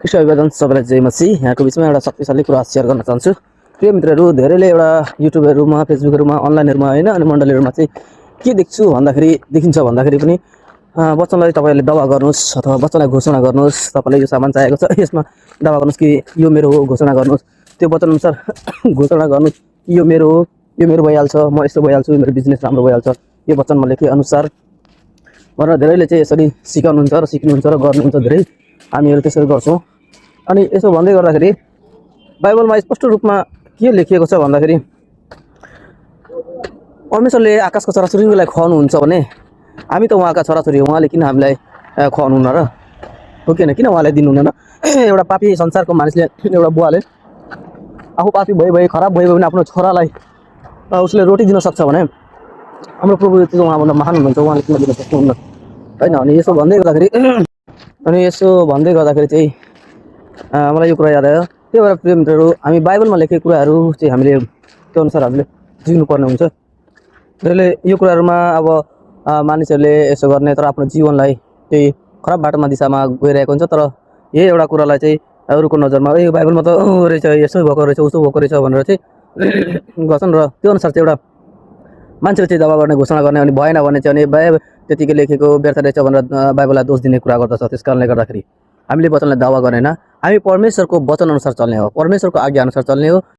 कृष्ण अभिवादन सबैलाई जय मसी। यहाँको बिचमा एउटा शक्तिशाली कुरा सेयर गर्न चाहन्छु। प्रिय मित्रहरू, धेरैले एउटा युट्युबहरूमा, फेसबुकहरूमा, अनलाइनहरूमा होइन अनि मण्डलीहरूमा चाहिँ के देख्छु भन्दाखेरि देखिन्छ भन्दाखेरि पनि बच्चनलाई तपाईँहरूले दवा गर्नुहोस् अथवा बच्चनलाई घोषणा गर्नुहोस्, तपाईँलाई यो सामान चाहिएको छ यसमा दवा गर्नुहोस् कि यो मेरो हो घोषणा गर्नुहोस्, त्यो वचनअनुसार घोषणा गर्नुहोस् कि यो मेरो हो, यो मेरो भइहाल्छ, म यस्तो भइहाल्छु, मेरो बिजनेस राम्रो भइहाल्छ, यो वचनमा लेखे अनुसार भनेर धेरैले चाहिँ यसरी सिकाउनुहुन्छ र सिक्नुहुन्छ र गर्नुहुन्छ। धेरै हामीहरू त्यसरी गर्छौँ। अनि यसो भन्दै गर्दाखेरि बाइबलमा स्पष्ट रूपमा के लेखिएको छ भन्दाखेरि परमेश्वरले आकाशको चराचुरुङ्गीलाई खुवाउनुहुन्छ भने हामी त उहाँका छोराछोरी हो, उहाँले किन हामीलाई खुवाउनुहुन्न र हो किन उहाँलाई दिनुहुन्न र? एउटा पापी संसारको मानिसले, एउटा बुवाले आफू पापी भए खराब भयो भने आफ्नो छोरालाई उसले रोटी दिन सक्छ भने हाम्रो प्रभु त्यो उहाँभन्दा महान हुनुहुन्छ, उहाँले किन दिन सक्नुहुन्न होइन? अनि यसो भन्दै गर्दाखेरि चाहिँ मलाई यो कुरा याद आयो। त्यही भएर प्रिय मित्रहरू, हामी बाइबलमा लेखेको कुराहरू चाहिँ हामीले त्यो अनुसार हामीले जिउनुपर्ने हुन्छ। त्यसैले यो कुराहरूमा अब मानिसहरूले यसो गर्ने तर आफ्नो जीवनलाई त्यही खराब बाटोमा दिशामा गइरहेको हुन्छ। तर यही एउटा कुरालाई चाहिँ अरूको नजरमा यो बाइबलमा त रहेछ, यसो भएको रहेछ, उसो भएको रहेछ भनेर चाहिँ गर्छन् र त्यो अनुसार चाहिँ एउटा मान्छेले चाहिँ दवा गर्ने, घोषणा गर्ने, अनि भएन भने चाहिँ अनि बाइबल त्यतिकै लेखेको व्यर्थ रहेछ भनेर बाइबललाई दोष दिने कुरा गर्दछ। त्यस कारणले गर्दाखेरि हामीले वचनलाई दावा गर्ने होइन, हामी परमेश्वरको वचन अनुसार चल्ने हो, परमेश्वरको आज्ञा अनुसार चल्ने हो।